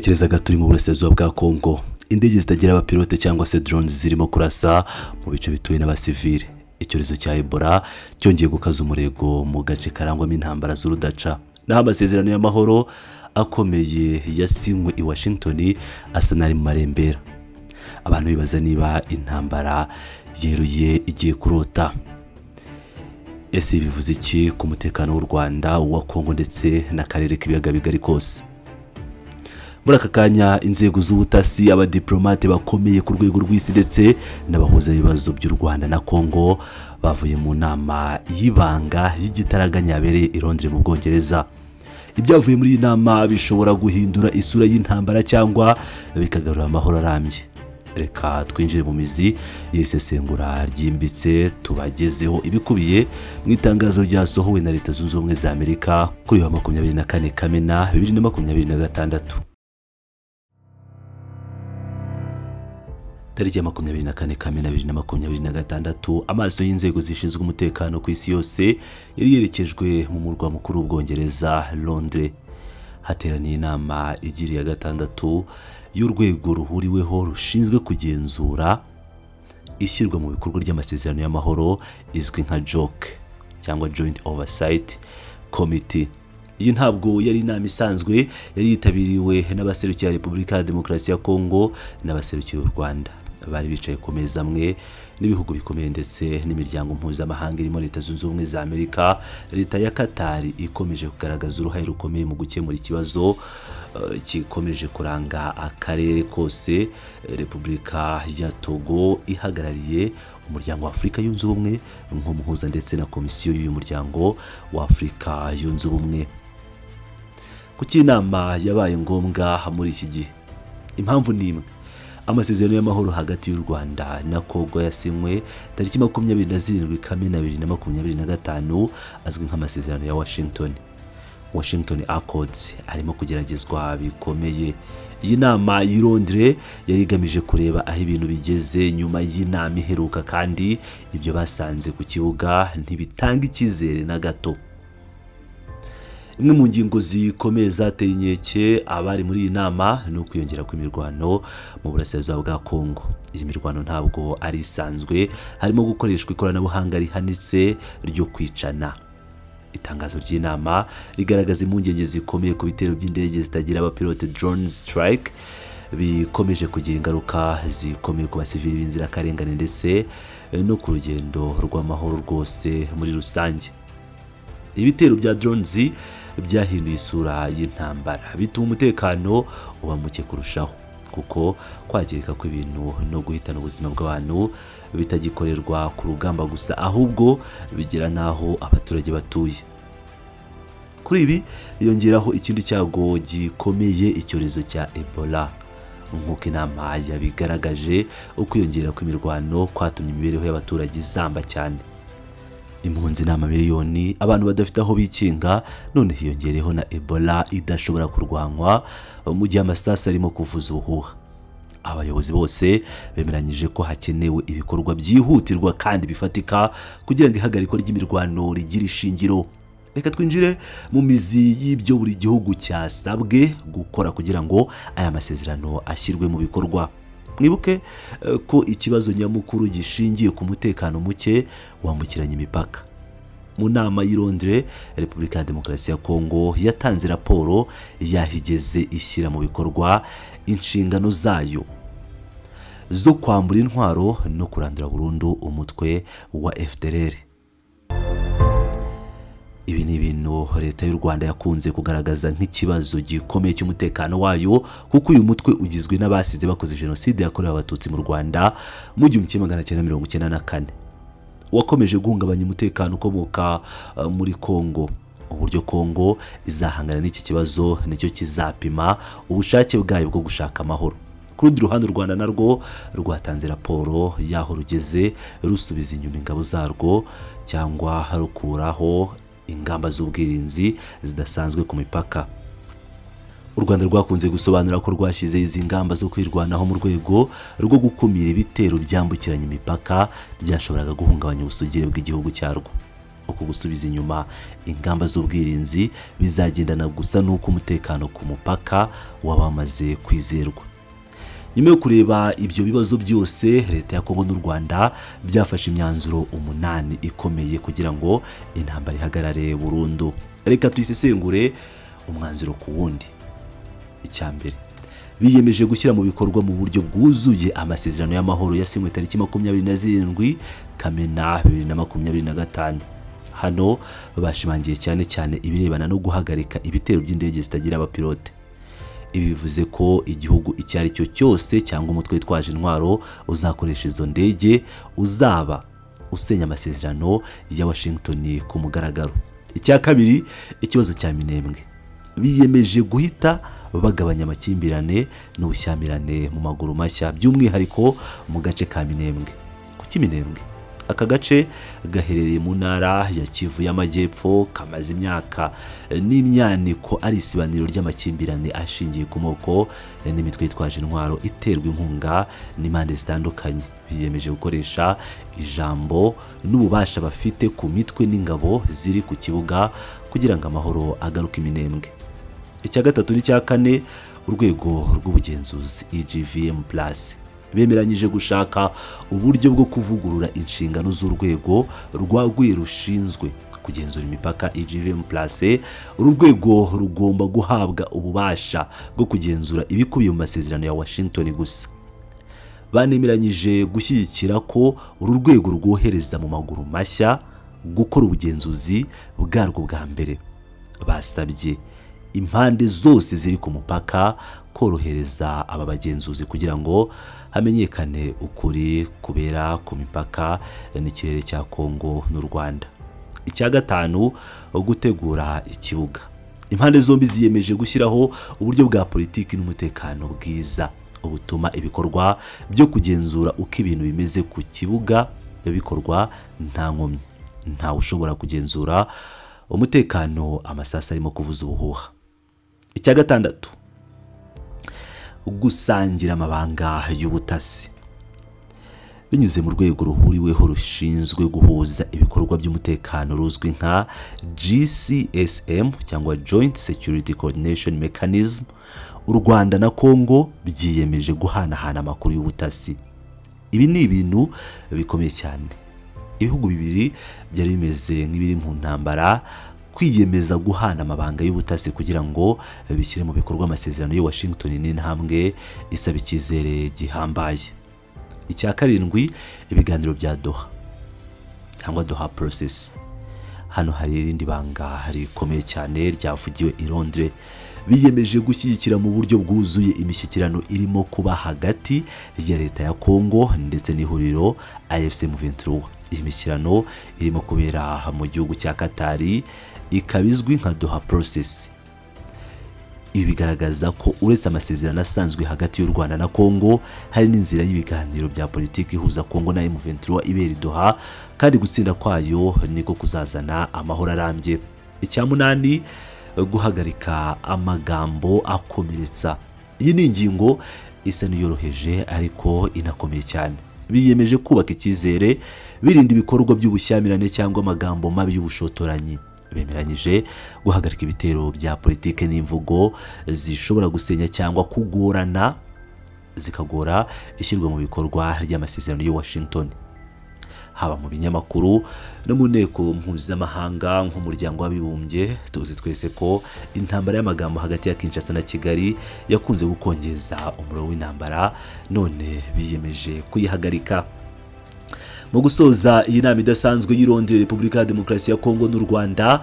Twerekezaga turi mu burasirazuba bwa Kongo. Indege zitagira abapilote cyangwa se drones zirimo kurasa mu bice bituwe n'abasivile. Icyorezo cya Ebola cyongeye gukaza umurego mu gace karangwamo intambara z'urudaca, naho amasezerano y'amahoro akomeye yasinywe i Washington asa n'ari mu marembera. Abantu bibaza niba intambara yeruye igiye kurota. Ese bivuze iki ku mutekano w'u Rwanda, uwa Kongo ndetse n'akarere k'Ibiyaga Bigari kose? Muri aka kanya, inzego z'ubutasi, abadiplomate bakomeye ku rwego rw'isi ndetse n'abahuza ibibazo by'u Rwanda na Kongo bavuye mu nama y'ibanga y'igitaraganya yabereye i Londres mu Bwongereza. Ibyavuye muri iyi nama bishobora guhindura isura y'intambara cyangwa bikagarura amahoro arambye. Reka twinjire mu mizi y'isesengura ryimbitse, tubagezeho ibikubiye mu itangazo ryasohowe na Leta Zunze Ubumwe za Amerika kuri uyu wa 24 Kamena 2026. Tariki ya 24 Kamena 2026, amaso y'inzego zishinzwe umutekano ku isi yose yari yerekejwe mu murwa mukuru w'Ubwongereza, Londres. Hateraniye inama igiriye ya gatandatu y'urwego ruhuriweho rushinzwe kugenzura ishyirwa mu bikorwa ry'amasezerano y'amahoro, izwi nka JOC cyangwa Joint Oversight Committee. Iyi ntabwo yari inama isanzwe. Yari yitabiriwe n'abaserukiye Repubulika ya Demokarasi ya Kongo n'abaserukiye u Rwanda. Bari bicaye ku meza amwe n'ibihugu bikomeye ndetse n'imiryango mpuzamahanga irimo Leta Zunze Ubumwe za Amerika, Leta ya Katari ikomeje kugaragaza uruhare rukomeye mu gukemura ikibazo gikomeje kuranga akarere kose, Repubulika ya Togo ihagarariye Umuryango wa Afurika Yunze Ubumwe nk'umuhuza, ndetse na Komisiyo y'uyu Muryango wa Afurika Yunze Ubumwe. Kuki inama yabaye ngombwa muri iki gihe? Impamvu ni imwe: amasezerano y'amahoro hagati y'u Rwanda na Kongo yasinywe tariki 27 Kamena 2025, azwi nk'amasezerano ya Washington, Washington Accords, arimo kugeragezwa bikomeye. Iyi nama y'i Londres yari igamije kureba aho ibintu bigeze nyuma y'inama iheruka, kandi ibyo basanze ku kibuga ntibitanga icyizere na gato. Imwe mu ngingo zikomeye zateye inkeke abari muri iyi nama ni ukwiyongera kw'imirwano mu burasirazuba bwa Kongo. Iyi mirwano ntabwo ari isanzwe, harimo gukoreshwa ikoranabuhanga rihanitse ryo kwicana. Itangazo ry'inama rigaragaza impungenge zikomeye ku bitero by'indege zitagira abapilote, drone strike, bikomeje kugira ingaruka zikomeye ku basivili b'inzirakarengane ndetse no ku rugendo rw'amahoro rwose muri rusange. Ibitero bya drones byahinduye isura y'intambara, bituma umutekano uba muke kurushaho, kuko kwangirika kw'ibintu no guhitana ubuzima bw'abantu bitagikorerwa ku rugamba gusa, ahubwo bigera n'aho abaturage batuye. Kuri ibi yongeraho ikindi cyago gikomeye, icyorezo cya Ebola. Nk'uko inama yabigaragaje, ukwiyongera kw'imirwano kwatumye imibereho y'abaturage izamba cyane. Impunzi ni amamiliyoni, abantu badafite aho bikinga. None hiyongereho na Ebola idashobora kurwanywa mu gihe amasasu arimo kuvuza ubuhuha. Abayobozi bose bemeranyije ko hakenewe ibikorwa byihutirwa kandi bifatika kugira ngo ihagarikwa ry'imirwano rigire ishingiro. Reka twinjire mu mizi y'ibyo buri gihugu cyasabwe gukora kugira ngo aya masezerano ashyirwe mu bikorwa. Mwibuke ko ikibazo nyamukuru gishingiye ku mutekano muke wambukiranya imipaka. Mu nama y'i Londres, Repubulika ya Demokarasi ya Kongo yatanze raporo yahigeze ishyira mu bikorwa inshingano zayo zo kwambura intwaro no kurandura burundu umutwe wa FDLR. Ibi ni ibintu Leta y'u Rwanda yakunze kugaragaza nk'ikibazo gikomeye cy'umutekano wayo, kuko uyu mutwe ugizwe n'abasize bakoze Jenoside yakorewe Abatutsi mu Rwanda mu 1994, wakomeje guhungabanya umutekano ukomoka muri Kongo. Uburyo Kongo izahangana n'iki kibazo nicyo kizapima ubushake bwayo bwo gushaka amahoro. Ku rundi ruhande, u Rwanda narwo rwatanze raporo y'aho rugeze rusubiza inyuma ingabo zarwo cyangwa rukuraho ingamba z'ubwirinzi zidasanzwe ku mipaka. U Rwanda rwakunze gusobanura ko rwashyize izi ngamba zo kwirwanaho mu rwego rwo gukumira ibitero byambukiranya imipaka byashoboraga guhungabanya ubusugire bw'igihugu cyarwo. Uku gusubiza inyuma ingamba z'ubwirinzi bizagendana gusa n'uko umutekano ku mupaka waba wamaze kwizerwa. Nyuma yo kureba ibyo bibazo byose, leta ya Kongo n'u Rwanda byafashe imyanzuro umunani ikomeye kugira ngo intambara ihagarare burundu. Reka tuyisesengure umwanzuro ku wundi. Icya mbere, biyemeje gushyira mu bikorwa mu buryo bwuzuye amasezerano y'amahoro yasinywe tariki 27 Kamena 2025. Hano bashimangiye cyane cyane ibirebana no guhagarika ibitero by'indege zitagira abapilote. Ibi bivuze ko igihugu icyo ari cyo cyose cyangwa umutwe witwaje intwaro uzakoresha izo ndege uzaba usenya amasezerano ya Washington ku mugaragaro. Icya kabiri, ikibazo cya Minembwe. Biyemeje guhita bagabanya amakimbirane n'ubushyamirane mu maguru mashya, by'umwihariko mu gace ka Minembwe. Kuki Minembwe? Aka gace gaherereye mu ntara ya Kivu y'Amajyepfo, kamaze imyaka n'imyaniko ari isibaniro ry'amakimbirane ashingiye ku moko n'imitwe yitwaje intwaro iterwa inkunga n'impande zitandukanye. Biyemeje gukoresha ijambo n'ububasha bafite ku mitwe n'ingabo ziri ku kibuga kugira ngo amahoro agaruke Iminembwe. Icya gatatu n'icya kane, urwego rw'ubugenzuzi EGVM+. Bemeranyije gushaka uburyo bwo kuvugurura inshingano z'urwego rwaguye rushinzwe kugenzura imipaka EGVM+. Uru rwego rugomba guhabwa ububasha bwo kugenzura ibikubiye mu masezerano ya Washington gusa. Banemeranyije gushyigikira ko uru rwego rwohereza mu maguru mashya gukora ubugenzuzi bwarwo bwa mbere. Basabye impande zose ziri ku mupaka korohereza aba bagenzuzi kugira ngo hamenyekane ukuri kubera ku mipaka n'ikirere cya Kongo n'u Rwanda. Icya gatanu, gutegura ikibuga. Impande zombi ziyemeje gushyiraho uburyo bwa politiki n'umutekano bwiza butuma ibikorwa byo kugenzura uko ibintu bimeze ku kibuga bikorwa nta nkomyi, ntawe ushobora kugenzura umutekano amasasu arimo kuvuza ubuhuha. Icya gatandatu, gusangira amabanga y'ubutasi. Binyuze mu rwego ruhuriweho rushinzwe guhuza ibikorwa by'umutekano ruzwi nka GCSM cyangwa Joint Security Coordination Mechanism, u Rwanda na Congo byiyemeje guhanahana amakuru y'ubutasi. Ibi ni ibintu bikomeye cyane. Ibihugu bibiri byari bimeze nk'ibiri mu ntambara kwiyemeza guhana amabanga y'ubutasi kugira ngo bishyire mu bikorwa amasezerano y'i Washington n'intambwe isaba icyizere gihambaye. Icya karindwi, ibiganiro bya Doha cyangwa Doha Process. Hano hari irindi banga rikomeye cyane ryavugiwe i Londres. Biyemeje gushyigikira mu buryo bwuzuye imishyikirano irimo kuba hagati ya leta ya Congo ndetse n'ihuriro AFC M23. Iyi mishyikirano irimo kubera mu gihugu cya Katari, ikaba izwi nka Doha Process. Ibi bigaragaza ko uretse amasezerano asanzwe hagati y'u Rwanda na Congo, hari n'inzira y'ibiganiro bya politiki ihuza Congo na M23 ibera i Doha, kandi gutsinda kwayo niko kuzazana amahoro arambye. Icya munani, guhagarika amagambo akomeretsa. Iyi ni ingingo isa n'iyoroheje ariko inakomeye cyane. Biyemeje kubaka icyizere, birinda ibikorwa by'ubushyamirane cyangwa amagambo mabi y'ubushotoranyi. Bemeranyije guhagarika ibitero bya politike n'imvugo zishobora gusenya cyangwa kugorana zikagora ishyirwa mu bikorwa ry'amasezerano y'i Washington, haba mu binyamakuru no mu nteko mpuzamahanga nk'Umuryango w'Abibumbye. Tuzi twese ko intambara y'amagambo hagati ya Kinshasa na Kigali yakunze gukongeza umuriro w'intambara, none biyemeje kuyihagarika. Mu gusoza iyi nama idasanzwe y'i Londres, Repubulika ya Demokarasi ya Kongo n'u Rwanda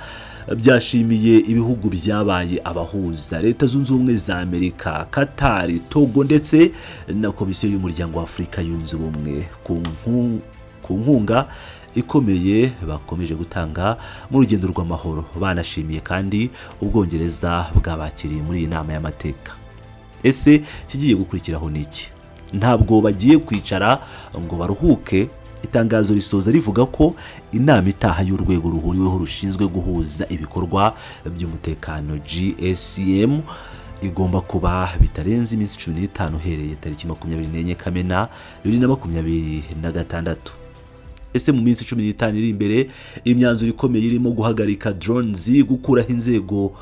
byashimiye ibihugu byabaye abahuza: Leta Zunze Ubumwe za Amerika, Katari, Togo ndetse na Komisiyo y'Umuryango wa Afurika Yunze Ubumwe ku nkunga ikomeye bakomeje gutanga mu rugendo rw'amahoro. Banashimiye kandi Ubwongereza bwabakiriye muri iyi nama y'amateka. Ese kigiye gukurikiraho ni iki? Ntabwo bagiye kwicara ngo baruhuke. Itangazo risoza rivuga ko inama itaha y'urwego ruhuriweho rushinzwe guhuza ibikorwa by'umutekano GSCM igomba kuba bitarenze iminsi 15 uhereye tariki 24 Kamena 2026. Ese mu minsi 15 iri imbere, imyanzuro ikomeye irimo guhagarika drones, gukuraho inzego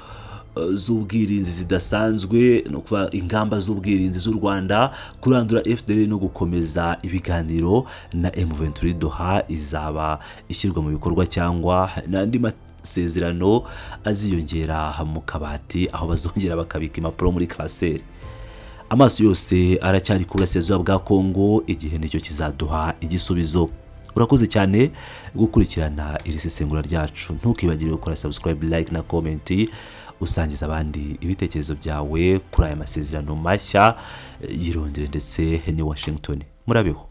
z'ubwirinzi zidasanzwe, no kuvuga ingamba z'ubwirinzi z'u Rwanda, kurandura FDLR no gukomeza ibiganiro na M23 Doha, izaba ishyirwa mu bikorwa cyangwa n'andi masezerano aziyongera mu kabati aho bazongera bakabika impapuro muri classeur? Amaso yose aracyari ku burasirazuba bwa Kongo, igihe nicyo kizaduha igisubizo. Urakoze cyane gukurikirana iri sesengura ryacu. Ntukibagirwe gukora subscribe, like na comment, usangiza abandi ibitekerezo byawe kuri aya masezerano mashya y'i Londres ndetse ni Washington. Murabeho.